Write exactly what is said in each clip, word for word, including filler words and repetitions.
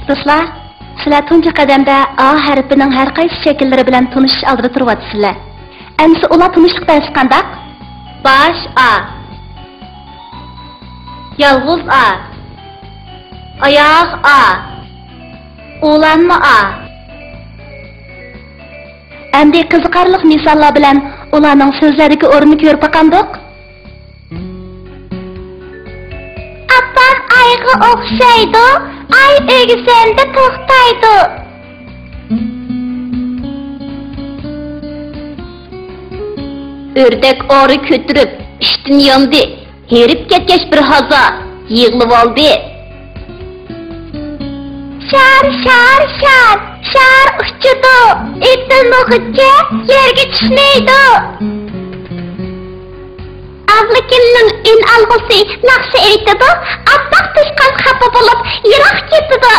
دوستلار، سىلەر تۇنجى قەدەمدە ئا ھەرپىنىڭ ھەر قايسى شەكىللىرى بىلەن تونۇشۇش ئالدىدا تۇرۇۋاتىسىلەر. ئەمىسە ئۇلار تونۇشلۇق دەرسى قانداق؟ باش ئا، يالغۇز ئا، ئاياغ ئا، ئۇلانما ئا. ئەمدى قىزىقارلىق مىساللار بىلەن ئۇلارنىڭ سۆزلەردىكى ئورنىنى كۆرۈپ باقامدۇق؟ ئاپام ئايغا ئوخشايدۇ، ئاي ئۆگزەمدە توختايدۇ. ئۆردەك ئارا كۆتۈرۈپ ئىشتىن ياندى، ھېرىپ كەتكەچ بىر ھازا يىغلىۋالدى. شار، شار، شار، شار ئۇچىدۇ، ئېتىلمىغۇچە يەرگە چۈشمەيدۇ. ئابلىكىمنىڭ ئۈنئالغۇسى ناخشا ئېيتىدۇ، ئاپئاق توشقان خاپا بولۇپ يىراق كېتىدۇ.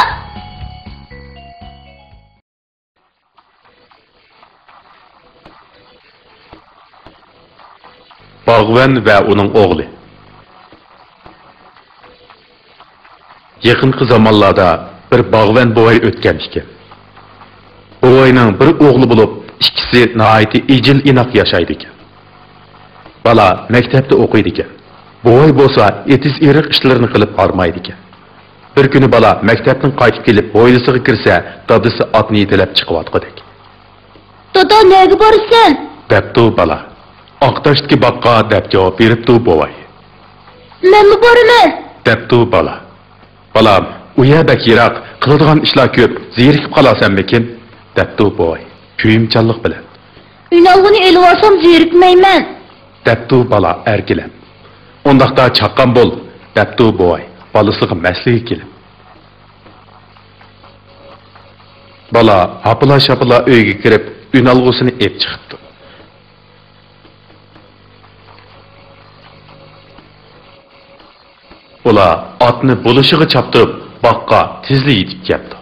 باغۋەن ۋە ئۇنىڭ ئوغلى. يېقىنقى زامانلاردا بىر باغۋەن بوۋاي ئۆتكەن ئىكەن. بوۋاينىڭ بىر ئوغلى بولۇپ، ئىككىسى ناھايىتى ئىجىل-ئىناق ياشايدىكەن. بالا مەكتەپتە ئوقۇيدىكەن. بوۋاي بولسا ئېتىز-ئېرىق ئىشلىرىنى قىلىپ ھارمايدىكەن. بىر كۈنى بالا مەكتەپتىن قايتىپ كېلىپ ھويلىسىغا كىرسە، دادىسى ئاتنى يېتىلەپ چىقىۋاتقۇدەك. دادا، نەگە بارىسەن؟ دەپتۇ بالا. ئاقتاشتىكى باغقا، دەپ جاۋاب بېرىپتۇ بوۋاي. مەنمۇ بارىمەن. دەپتۇ بالا. بالام، ئۇ يەر بەك يىراق، قىلىدىغان ئىشلار كۆپ، زېرىكىپ قالارسەنمىكىن؟ دەپتۇ بوۋاي كۆيۈمچانلىق بىلەن. ئۈنئالغۇنى ئېلىۋالسام زېرىكمەيمەن. دەپتۇ بالا ئەركىلەپ. ئۇنداقتا چاققان بول، دەپتۇ بوۋاي بالىسىغا مەسلىگە كېلىپ. بالا ھاپىلا-شاپىلا ئۆيگە كىرىپ، ئۈنئالغۇسىنى ئېپ چىقىپتۇ. ئۇلار ئاتنى بولۇشىغا چاپتۇرۇپ، باغقا تېزلا يېتىپ كەپتۇ.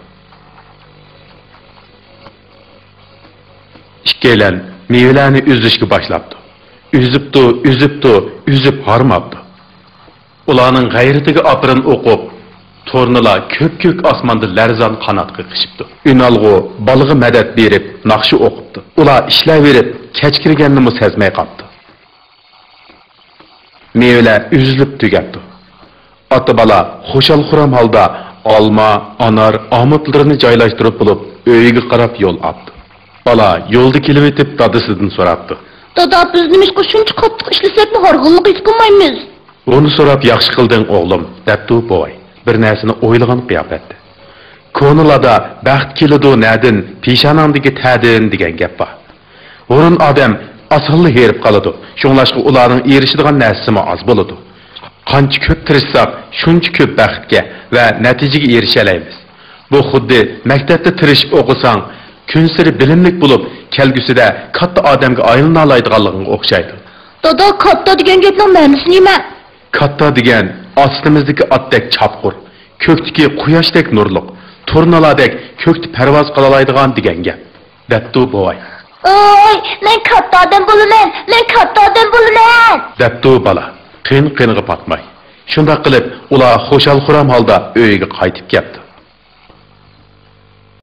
ئىككىيلەن مېۋىلەرنى ئۈزۈشكە باشلاپتۇ. ئۈزۈپتۇ، ئۈزۈپتۇ، ئۈزۈپ ھارماپتۇ. ئۇلارنىڭ غەيرىتىگە ئاپىرىن ئوقۇپ، تۇرنىلار كۆپكۆك ئاسماندا لەرزان قانات قېقىشىپتۇ. ئۈنئالغۇ بالىغا مەدەت بېرىپ، ناخشا ئوقۇپتۇ. ئۇلار ئىشلەۋېرىپ، كەچ كىرگەننىمۇ سەزمەي قاپتۇ. مېۋىلەر ئۈزۈلۈپ تۈگەپتۇ. ئاتا-بالا خۇشال-خۇرام ھالدا ئالما، ئانار، ئامۇتلىرىنى جايلاشتۇرۇپ بولۇپ، ئۆيىگە قاراپ يول ئاپتۇ. بالا يولدا كېلىۋېتىپ دادىسىدىن سوراپتۇ. دادا، بىز نېمىشقا شۇنچە قاتتىق ئىشلىسەكمۇ ھارغىنلىق ھېس قىلمايمىز؟ بۇنى سوراپ ياخشى قىلدىڭ ئوغلۇم، دەپتۇ بوۋاي بىر نەرسىنى ئويلىغان قىياپەتتە. كونىلاردا بەخت كېلىدۇ نەدىن، پېشانەڭدىكى تەردىن دېگەن گەپ بار. ھۇرۇن ئادەم ئاسانلا ھېرىپ قالىدۇ، شۇڭلاشقا ئۇلارنىڭ ئېرىشىدىغان نەرسىسىمۇ ئاز بولىدۇ. قانچە كۆپ تىرىشساق، شۇنچە كۆپ بەختكە ۋە نەتىجىگە ئېرىشەلەيمىز. بۇ خۇددى مەكتەپتە تىرىشىپ ئوقۇساڭ، كۈنسېرى بىلىملىك بولۇپ، كەلگۈسىدە كاتتا ئادەمگە ئايلىنالايدىغانلىقىڭغا ئوخشايدۇ. دادا، كاتتا دېگەن گەپنىڭ مەنىسى نېمە؟ كاتتا دېگەن ئاستىمىزدىكى ئاتتەك چاپقۇر، كۆكتىكى قۇياشتەك نۇرلۇق، تۇرنىلاردەك كۆكتە پەرۋاز قىلالايدىغان دېگەن گەپ، دەپتۇ بوۋاي. ئوي، مەن كاتتا ئادەم بولىمەن، مەن كاتتا ئادەم بولىمەن! دەپتۇ بالا قىن-قىنىغا پاتماي. شۇنداق قىلىپ، ئۇلار خۇشال-خۇرام ھالدا ئۆيىگە قايتىپ كەپتۇ.